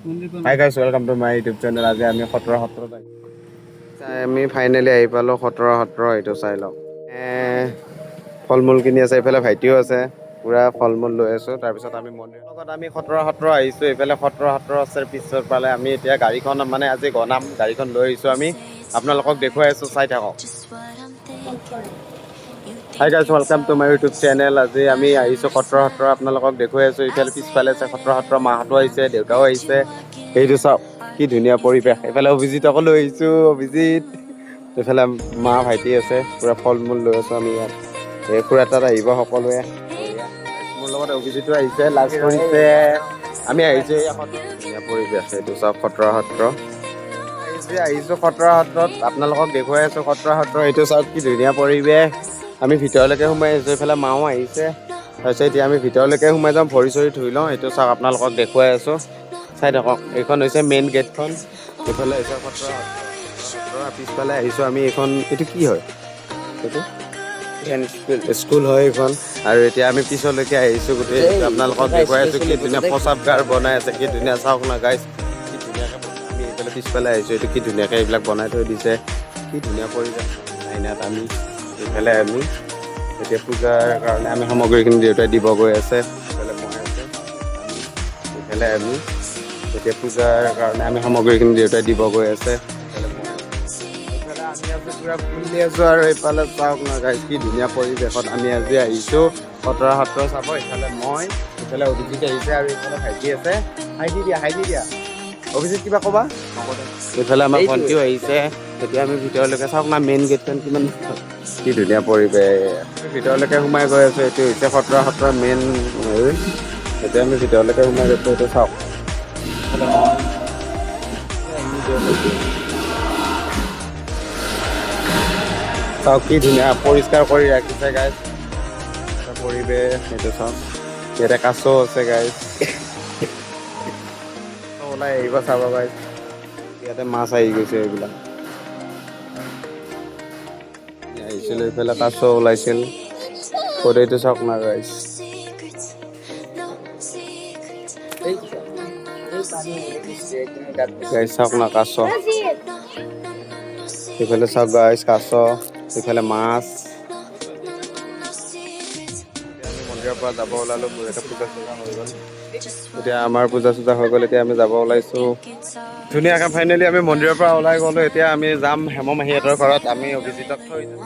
Hi guys, welcome to my YouTube channel. আজি আমি খটৰা সত্ৰত আহিছোঁ। আমি ফাইনেলি আহি পালোঁ খটৰা সত্ৰ। এইটো চাই লওক। ফল মূল কিনি আছে। এইফালে ভাইটিও আছে। পূৰা ফল মূল লৈ আছোঁ। তাৰপিছত আমি মন্দিৰৰ লগত আমি খটৰা সত্ৰ আহিছোঁ। এইফালে খটৰা সত্ৰ আছে পিছত পালে। আমি এতিয়া গাড়ীখন মানে আজি গনাম গাড়ীখন লৈ আহিছোঁ। আমি আপোনালোকক দেখুৱাই আছোঁ, চাই থাকক। Hi guys, welcome to my YouTube channel. আজি আমি আহিছোঁ খটৰা সত্ৰ, আপোনালোকক দেখুৱাই আছোঁ। ইফালে পিছফালে আছে খটৰা সত্ৰ। মাহঁতো আহিছে, দেউতাও আহিছে। এইটো চাওক, কি ধুনীয়া পৰিৱেশ। এইফালে অভিজিতকো লৈ আহিছোঁ। অভিজিত এইফালে, মা, ভাইটি আছে। পূৰা ফল মূল লৈ আছোঁ আমি ইয়াত। এই খুৰা তাত আহিব সকলোৱে। মোৰ লগত অভিজিতো আহিছে, লাজ কৰিছে। আমি আহিছোঁ এই ধুনীয়া পৰিৱেশ। এইটো চাওক, খটৰা সত্ৰ আহিছোঁ। আহিছোঁ খটৰা সত্ৰত, আপোনালোকক দেখুৱাই আছোঁ খটৰা সত্ৰ। এইটো চাওক, কি ধুনীয়া পৰিৱেশ। আমি ভিতৰলৈকে সোমাই আহিছোঁ। এইফালে মাও আহিছে। তাৰপিছত এতিয়া আমি ভিতৰলৈকে সোমাই যাম, ভৰি চৰি ধুই লওঁ। এইটো চাওক, আপোনালোকক দেখুৱাই আছোঁ, চাই থাকক। এইখন হৈছে মেইন গেটখন। এইফালে হৈছে খটৰা সত্ৰ। পিছফালে আহিছোঁ আমি। এইখন, এইটো কি হয়? এইটো স্কুল হয় এইখন। আৰু এতিয়া আমি পিছলৈকে আহিছোঁ গোটেই। আপোনালোকক দেখুৱাই আছোঁ, কি ধুনীয়া প্ৰস্ৰাৱগাৰ বনাই আছে, কি ধুনীয়া। চাওক না গাইজ, কি ধুনীয়াকৈ বনাই। আমি এইফালে পিছফালে আহিছোঁ। এইটো কি ধুনীয়াকৈ এইবিলাক বনাই থৈ দিছে, কি ধুনীয়া পৰিৱেশ। আইনাত আমি এইফালে আমি এতিয়া পূজাৰ কাৰণে আমি সামগ্ৰীখিনি দেউতাই দিব গৈ আছে। এইফালে মই আছোঁ। আমি এইফালে আমি এতিয়া পূজাৰ কাৰণে আমি সামগ্ৰীখিনি দেউতাই দিব গৈ আছে। এইফালে মই আছোঁ, এইফালে আমি আছোঁ, পূৰা ফুলি আছোঁ। আৰু এইফালে চাওক না গাইজ, কি ধুনীয়া পৰিৱেশত আমি আজি আহিছোঁ খটৰা সত্ৰ চাব। এইফালে মই, এইফালে অভিজিত আহিছে আৰু এইফালে ভাইটি আছে। হাই দি দিয়া, হাই দি দিয়া। অভিজিত, কিবা ক'বা? এইফালে আমাৰ ভণ্টিও আহিছে। এতিয়া আমি ভিতৰলৈকে, চাওক না, মেইন গেটখন কিমান, কি ধুনীয়া পৰিৱেশ। আমি ভিতৰলৈকে সোমাই গৈ আছোঁ। এইটো হৈছে খটৰা সত্ৰৰ মেইন হেৰি। এতিয়া আমি ভিতৰলৈকে সোমাই গৈছোঁ। এইটো চাওক। এইফালে মই, চাওক, কি ধুনীয়া পৰিষ্কাৰ কৰি ৰাখিছে গাইজ পৰিৱেশ। সেইটো চাওক, ইয়াতে কাছ আছে গাইজ। ওলাই আহিব, চাব গাইজ। ইয়াতে মাছ আহি গৈছে। এইবিলাক আহিছিলো, এইফালে কাছ ওলাইছিল। ক'ত, এইটো চাওক না guys. Secrets, no secrets. Guys, চাওক না কাছ। No এইফালে চাওক গাইজ, কাছ, এইফালে মাছ। secrets. এতিয়া আমি মন্দিৰৰ পৰা যাব ওলালো। ইয়াতে পূজা চূজা হৈ গ'ল। এতিয়া আমাৰ পূজা চূজা হৈ গ'ল। এতিয়া আমি যাব ওলাইছো ধুনীয়াকৈ। ফাইনেলি আমি মন্দিৰৰ পৰা ওলাই গ'লো। এতিয়া আমি যাম হেম মাহীহঁতৰ ঘৰত। আমি অভিজিতক থৈ যাম।